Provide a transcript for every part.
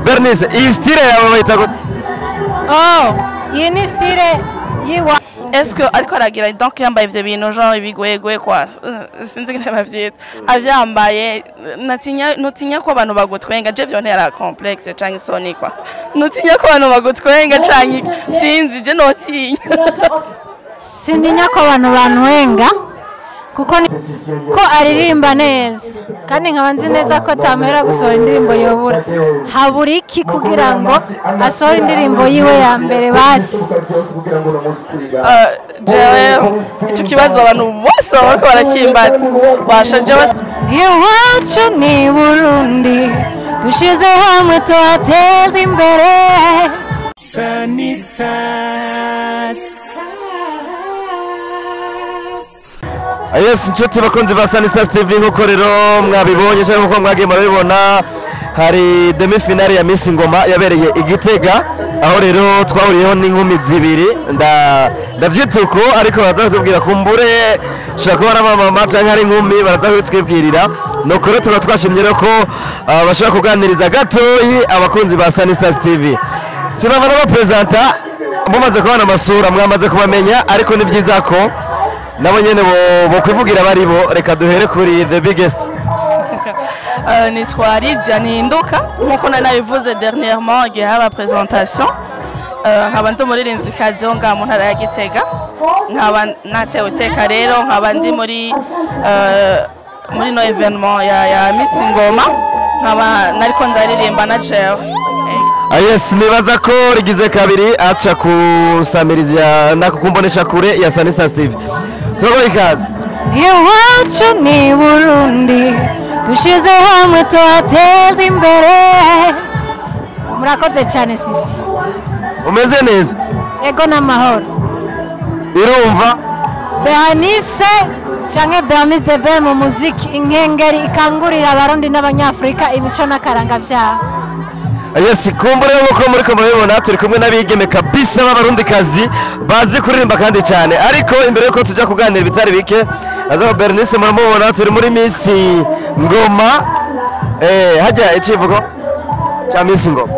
Bernice, iyi style yawe bayita gute? Oh, iyi ni style yiwa. Est-ce que ariko aragira, donc yambaye ivyo bintu, genre ibigwegwe kwa, sinzi ingene bavyita, avyambaye, natinya, nutinya ko abantu bagutwenga? Je vyo ntera complexe canke isoni kwa, nutinya ko abantu bagutwenga canke sinzi, je notinya. Sintinya ko abantu bantwenga, kuko ko aririmba neza, kandi nkaba nzi neza ko atamera gusohora indirimbo yobura. Habura iki kugira ngo asohore indirimbo yiwe ya mbere basi? Jewe ico kibazo abantu bose bariko barakimbaza, basha jewe. Iwacu ni Burundi, dushize hamwe tuhateze imbere. Sunny Stars. Yes, inshuti bakunzi ba Sunny Stars TV, nkuko rero mwabibonye cyangwa nkuko mwagiye murabibona, hari demi finale ya Miss Ngoma yabereye i Gitega, aho rero twahuriyeho n'inkumi zibiri, ndavyita uko, ariko baraza kutubwira, kumbure shobora kuba ari abamama canke ari inkumi, baraza kubitwibwirira. Nuko rero tukaba twashimye rero ko bashobora kuganiriza gatoyi abakunzi ba Sunny Stars TV. Sinava n'abapresenta, mumaze kubona amasura, mwamaze kubamenya, ariko ni vyiza ko nabo nyene bo kwivugira baribo. Reka duhere kuri the biggest. Nitwa Lydia Ntinduka, nkuko nari nabivuze dernièrement igihe haba présentation. Nkaba ndi umuririmvyikazi wo ngaha mu ntara ya Gitega, nkaba natewe iteka rero nkaba ndi muri no événement ya Miss Ngoma, nkaba nariko ndaririmba na jewe. Ah, yes, nibaza ko rigize kabiri aca kusamiriza nako kumbonesha kure ya Sunny Stars TV. Turabaha ikaze. Iwacu ni Burundi, dushize hamwe tuhateze imbere. Murakoze cyane, sisi. Umeze neza? Ego, n'amahoro. Irumva. Bernice canke Bernice de Bel mu muziki, inkengeri ikangurira Abarundi n'Abanyafurika imico n'akaranga vyabo. Yes, kumbure nkuko muri ko murabibona, turi kumwe n'abigeme kabisa b'Abarundikazi bazi kuririmba kandi cyane. Ariko imbere yuko tujya kuganira ibitari bike, aza Bernice muramubona, turi muri Miss Ngoma. Hajya ikivugo cya Miss Ngoma,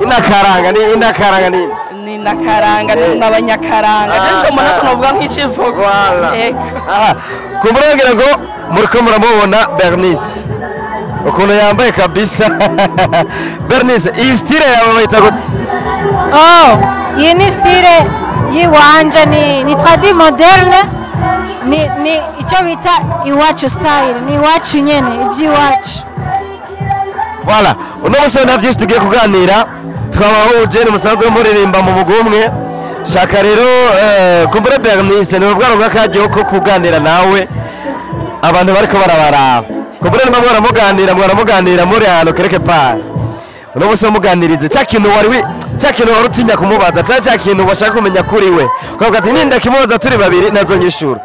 inakaranga ni inakaranga ni Ni nakaranga n'abanyakaranga, je nco mbona ko novuga nk'icivugo. Ego. Aha, kumbure ngira ngo muriko muramubona Bernice ukuntu yambaye kabisa. Bernice, iyi style yawe bayita gute? Oh, iyi ni style yiwanje, ni tradi moderne, ni icyo bita iwacu style, ni iwacu nyene, iby'iwacu. Voilà, uno munsi nta byinshi tugiye kuganira, twabahuje ni musanzwe muririmba mu mugumwe. Shaka rero kumbure Bernice ni ubwaro bw'akaryo ko kuganira nawe, abantu bariko barabaraba. Kumbure niba mwaramuganira muri ahantu quelque part. Uno munsi muganirize cya kintu wari cya kintu wari utinya kumubaza, cya kintu washaka kumenya kuri we. Ukavuga ati ninda kimubaza turi babiri nazo nyishura.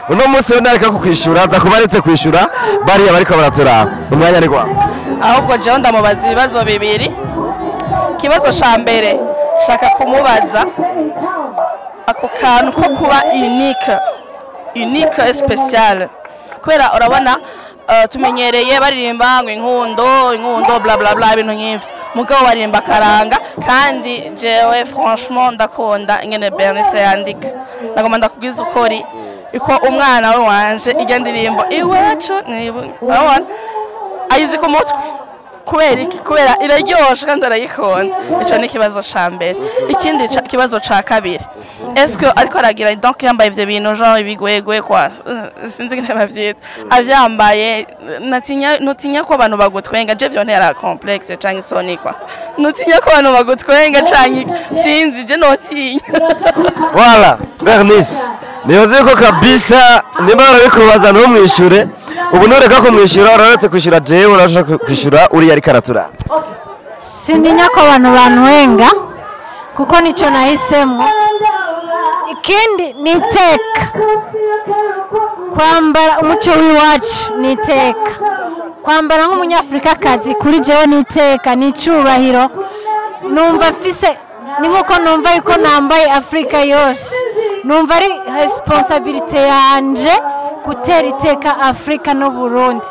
Uno munsi rero ndareka kukwishura, nza kubaretse kwishura bariya bariko baraturaba. Umwanya ni gwawe. Ahubwo jewe ndamubaza ibibazo bibiri. Ikibazo ca mbere, shaka kumubaza ako kantu ko kuba unique, unique et spécial, kubera urabona tumenyereye baririmba ngo inkundo, inkundo, bla bla bla, ibintu nk'ivyo, mugabo baririmba karanga. Kandi jewe franchement ndakunda ingene Bernice yandika. Nagomba ndakubwiza ukuri iko umwana we wanje irya ndirimbo "Iwacu ni", urabona ayizi ku mutwe. Kubera iki? Kubera iraryoshe kandi arayikunda. Ico ni ikibazo ca mbere. Ikindi kibazo ca kabiri, est-ce que ariko aragira, donc yambaye ivyo bintu, genre ibigwegwe kwa, sinzi ingene bavyita, avyambaye, natinya, nutinya ko abantu bagutwenga? Je vyo ntera complexe canke isoni kwa, nutinya ko abantu bagutwenga canke sinzi, je notinya. Voilà, Bernice. Nibaze yuko kabisa nimba barabikubaza ntumwishure. Ubu ntureka kumwishyura, uraretse kwishyura jewe, urashaka kwishyura uriya ariko aratura. Sintinya ko abantu bantwenga, kuko nicyo nahisemo. Ikindi ni iteka kwambara umuco w'iwacu, ni iteka kwambara nk'Umunyafurikakazi. Kuri jewe ni iteka, ni icyubahiro numva mfise, ni nk'uko numva yuko nambaye Afurika yose. Numva ari responsabilité yanje gutera iteka Afurika n'Uburundi.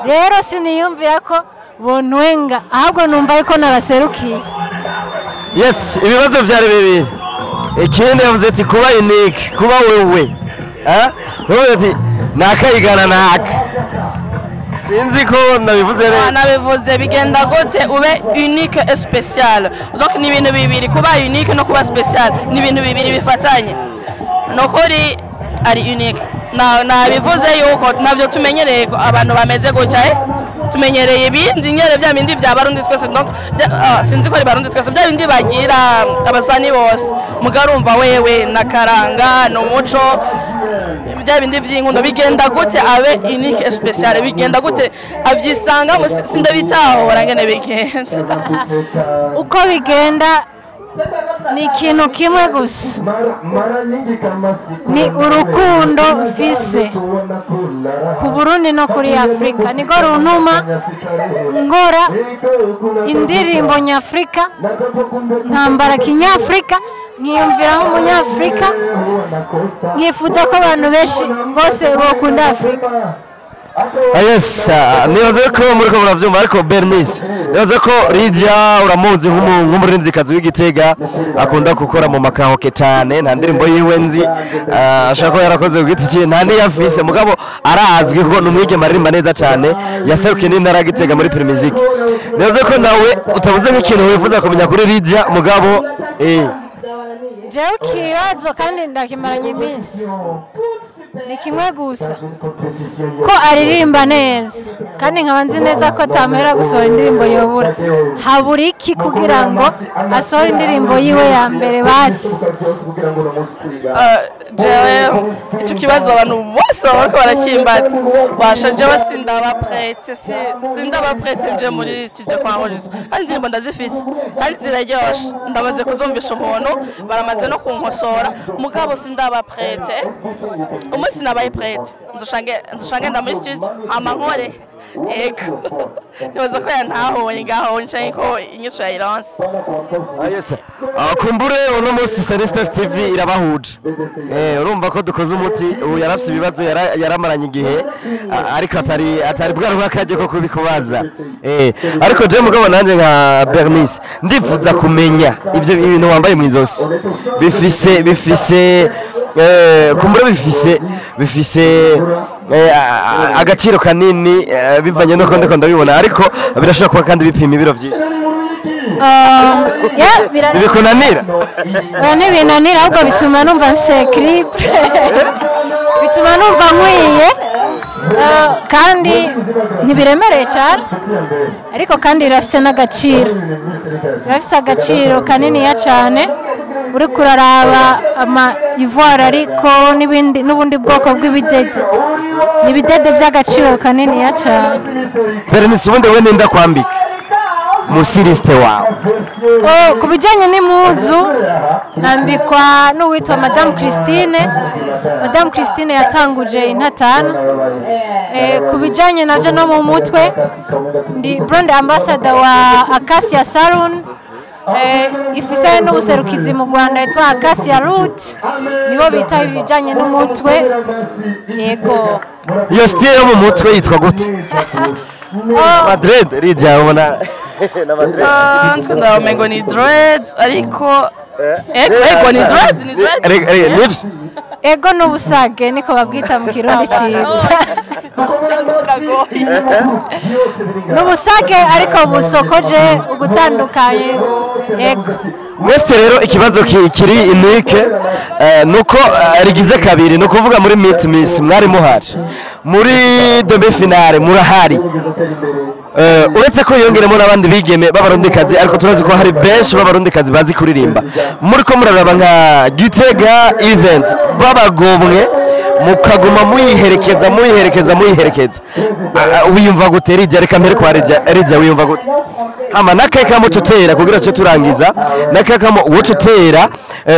Rero siniyumvira ko Bontwenga, ahubwo numva yuko nabaserukiye. Yes, ibibazo byari bibiri. Ikindi yavuze ati kuba unique, kuba wewe. Ntuvuze ati nakayigana naka. Sinzi ko nabivuze neza. Nabivuze bigenda gute ube unique et spécial. Donc ni ibintu bibiri, kuba unique no kuba spécial ni ibintu bibiri bifatanye. Nukuri ari unique. Na nabivuze yuko navyo tumenyereye ko abantu bameze gutya, tumenyereye ibindi nyere bya bindi bya Barundi twese. Donc sinzi ko ari Barundi twese, bya bindi bagira abasani bose, mugarumva wewe na karanga no muco, bya bindi vy'inkundo bigenda gute abe unique et spécial, bigenda gute avyisanga, sindabitahora ngene bigenda. Uko bigenda ni ikintu kimwe gusa, ni urukundo mfise ku Burundi no kuri Afrika, niko runtuma nkora indirimbo nyafrika, nkambara kinyafrika, nkiyumvira nk'umunyafrika, nkifuza ko abantu benshi bose bokunda Afrika. Yes, nibaze ko muri ko muravyumva. Ariko Bernice, nibaze ko Lydia uramuzi nk'umuririmvyikazi w'Igitega, akunda gukora mu makaraoke cyane. Nta ndirimbo yiwe nzi, ashaka ko yarakoze ku giti cye, nta niyafise, mugabo arazwi kuko ni umwigeme aririmba neza cyane, yaserukiye n'intara ya Gitega muri Primusic. Nibaze ko nawe utabuze nk'ikintu wifuza kumenya kuri Lydia, mugabo Jewe ikibazo kandi ndakimaranye iminsi ni kimwe gusa, ko aririmba neza, kandi nkaba nzi neza ko atamahera gusohora indirimbo yobura. Habura iki kugira ngo asohore indirimbo yiwe ya mbere basi? Jewe icyo kibazo abantu bose bariko barakimbaza. Basha, jewe sindaba prête, sindaba prête nje muri studio kwa enregistrer, kandi indirimbo ndazifise kandi ziraryoshe, ndamaze kuzumvisha umuntu, baramaze no kunkosora, mugabo sindaba prête. Umunsi nabaye prête nzoshange nda muri studio hama nkore. Ego, nibaza ko yantahoye ngaho ncanke ko inyishu yayironse. Yes. Kumbure uno munsi Celestes TV irabahuje. Urumva ko dukoze umuti. Ubu yarafise ibibazo yaramaranye igihe, ariko atari bwa rwakaje ko kubikubaza. Ariko je mugabo nanje nka Bernice ndifuza kumenya ivyo ibintu wambaye mu izosi. Bifise kumbure bifise agaciro kanini, bivanye nuko ndiko ndabibona, ariko birashobora kuba kandi bipima ibiro vyinshi. Yeah, Ntibikunanira? Oya, ntibinanira, ahubwo bituma numva mfise équilibre, bituma numva nkwiye, kandi ntibiremereye cyane, ariko kandi birafise n'agaciro, birafise agaciro kaniniya cyane. Uriko uraraba ama ivoire, ariko n'ibindi n'ubundi bwoko bw'ibidede, ni ibidede by'agaciro kaniniya cyane. Bernice, ubundi we ninda kwambika mu styliste wawe? Oh, ku bijyanye n'impuzu nambikwa n'uwitwa Madame Christine. Madame Christine yatanguje intatana. Ku bijyanye nabyo no mu mutwe, ndi brand ambassador wa Acacia Salon, ifise n'ubuserukizi mu Rwanda yitwa Acacia Root, nibo bita ibijyanye n'umutwe, yego. Iyo style yo mu mutwe yitwa gute? Madrid Lydia, ubona na Madrid. Nziko ndabamengo ni dread, ariko ego ni dread, ni dread. Nivyo. Ego, n'ubusage niko babwita mu Kirundi ciza. Kiragoye. N'ubusage ariko busokoje ugutandukanye, yego. Mwese rero ikibazo kiri unique, nuko rigize kabiri, ni ukuvuga muri Meet Miss mwari muhari, muri demi finale murahari. Uretse ko yongeremo n'abandi bigeme b'abarundikazi, ariko turazi ko hari benshi b'abarundikazi bazi kuririmba. Muri ko muraraba nka Gitega event babagomwe, mukaguma muyiherekeza, muyiherekeza, muyiherekeza, wiyumva gute Lydia? Reka mbere kwa Lydia. Lydia, wiyumva gute? Hama nakaye kamo tutera kugira cyo turangiza, nakaye kamo uwo tutera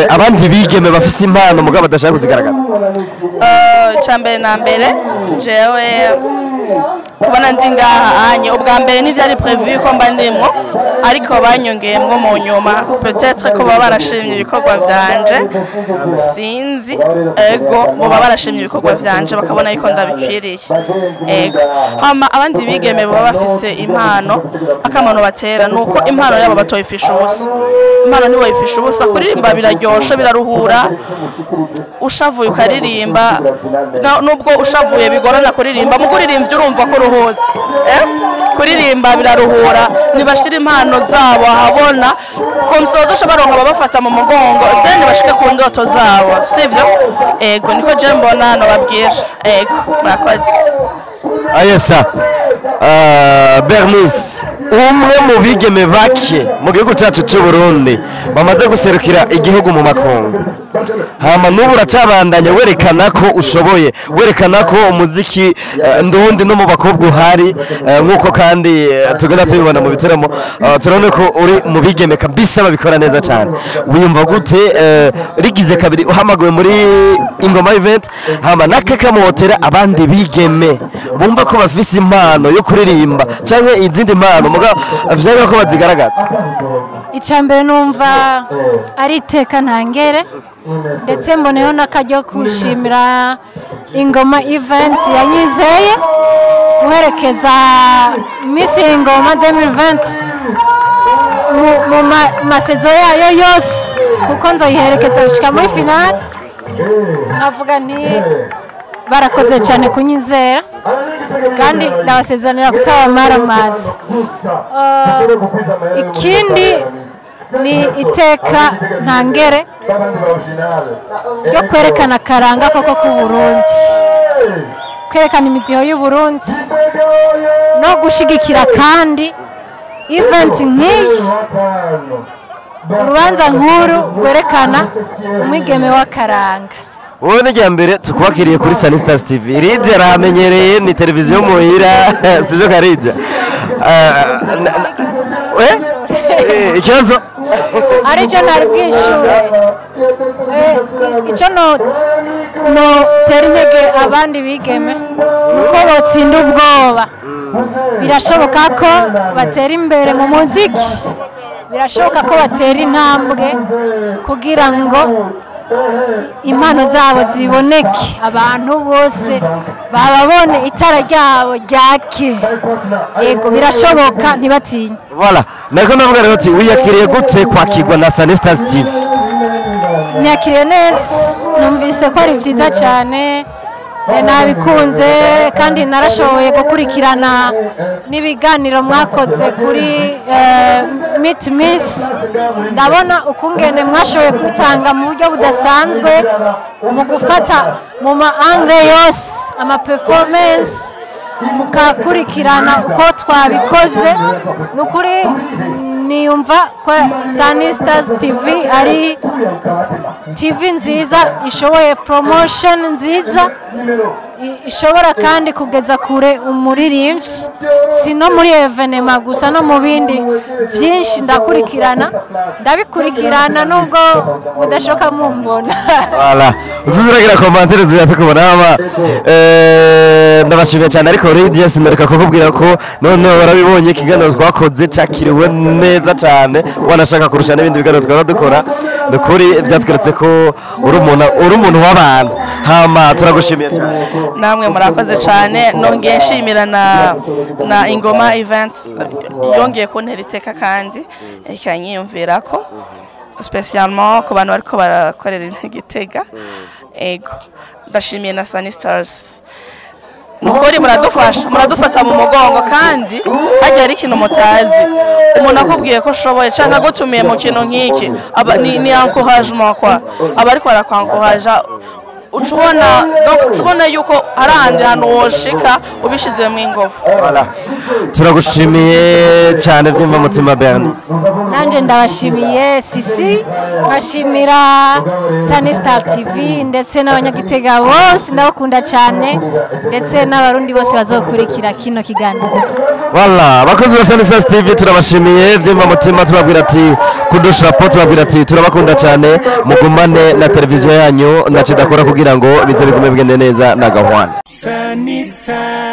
abandi bigeme bafise impano mugabo badashaka kuzigaragaza. Icya mbere na mbere, jewe Kubona ndi ngaha anye, ubwa mbere ntivyari prévu ko mba ndimwo, ariko banyongeyemwo mu nyuma, peut-être ko baba barashimye ibikorwa vyanje, sinzi. Ego, boba barashimye ibikorwa vyanje, bakabona yuko ndabikwiriye. Ego, hama abandi bigeme baba bafise impano, akamaro batera nuko impano yabo batoyifisha ubusa. Impano ntiboyifisha ubusa. Kuririmba biraryoshe, biraruhura. Ushavuye ukaririmba, nubwo ushavuye bigorana kuririmba, mu kuririmba urumva ko uruhutse. Kuririmba biraruhura. Nibashira impano zabo ahabona, komsozo baronka babafata mu mugongo, then bashike ku ndoto zabo, sivyo? Ego, niko je mbona no babwira. Ego, murakoze. Ayesa Bernice, umwe mu bigeme bake mu gihugu cyacu cy'u Burundi bamaze guserukira igihugu mu makungu, hama n'ubu uracabandanya werekana ko ushoboye, werekana ko umuziki ndundi no mu bakobwa uhari, nk'uko kandi tugenda tubibona mu biteramo, turabona ko uri mu bigeme kabisa babikora neza cyane. Wiyumva gute rigize kabiri uhamaguwe muri Ingoma Event, hama n'akakamotera abandi bigeme bumva ko bafise impano yo kuririmba canke izindi mpano mugabo vyari ko bazigaragaza? Icambere, numva ari iteka ntangere, ndetse mboneyeho n'akaryo kushimira Ingoma Event yanyizeye guherekeza Miss Ingoma 2020 mu masezo yayo yose, kuko nzoyiherekeza gushika muri finale. Nkavuga nti barakoze cyane kunyizera, kandi ndabasezanira kutabamara amazi. Ikindi ni iteka ntangere ryo kwerekana akaranga koko k'u Burundi, kwerekana imidiho y'u Burundi no gushigikira kandi event nk'iyi, urubanza nkuru rwerekana umwigeme w'akaranga. Wowe ni mbere tukubakiriye kuri Sunny Stars TV. Lidia arahamenyereye, ni televiziyo muhira, sivyo Karidia? Ikibazo aricyo ntari bwishyure, icyo no tera intege abandi bigeme nuko botsinda ubwoba. Birashoboka ko batera imbere mu muziki, birashoboka ko batera intambwe kugira ngo impano zabo ziboneke, abantu bose bababone, itara ryabo ryake. Yego, birashoboka, ntibatinye. Voilà, nariko ndavuga rero ati wiyakiriye gute kwakirwa na Sunny Stars TV? Niyakiriye neza, numvise ko ari byiza cyane, nabikunze, kandi narashoboye gukurikirana n'ibiganiro mwakoze kuri Meet Miss. Ndabona ukungene mwashoboye kwitanga mu buryo budasanzwe mu gufata mu ma angle yose ama performance, mukakurikirana uko twabikoze. Ni ukuri niyumva ko Sunny Stars TV ari TV nziza, ishoboye promotion nziza, ishobora kandi kugeza kure umuririmbyi, si no muri événement gusa, no mu bindi byinshi. Ndakurikirana, ndabikurikirana nubwo mudashoka mumbona. Voilà, uzuzuragira commentaire zuyate kubona ama ndabashimiye cyane. Ariko Lydia, sinareka kukubwira ko none warabibonye, ikiganiro twakoze cakiriwe neza cyane, wanashaka kurusha n'ibindi biganiro twaba dukora. Nukuri byatweretse ko uri umuntu w'abantu. Hama turagushimiye cyane. Namwe murakoze cyane. Nongeye nshimira na Ingoma Events yongeye kuntera iteka kandi ikanyiyumvira ko spécialement ku bantu bariko barakorera Igitega. Ego, ndashimiye na Sunny Stars. Nukuri muradufasha, muradufata mu mugongo, kandi hajya hari ikintu mutazi: umuntu akubwiye ko ushoboye canke agutumiye mu kintu nk'iki, aba ni encouragement kwa aba ariko arakwankoraja. Uca ubona, donc uca ubona yuko hari ahandi hantu woshika ubishizemo ingufu. Voilà. Turagushimiye cyane byumva mutima, Bernice. Nanjye ndabashimiye sisi, nkashimira Sunny Star TV ndetse n'abanyagitega bose, ndabakunda cyane, ndetse n'Abarundi bose bazokurikira kino kiganiro. Voilà, abakozi ba Sunny Stars TV turabashimiye byumva mutima, tubabwira ati kudushapo, tubabwira ati turabakunda cyane, mugumane na televiziyo yanyu na kidakora kugira ngo bize bigume bigende neza na gahwana. Sunny Stars.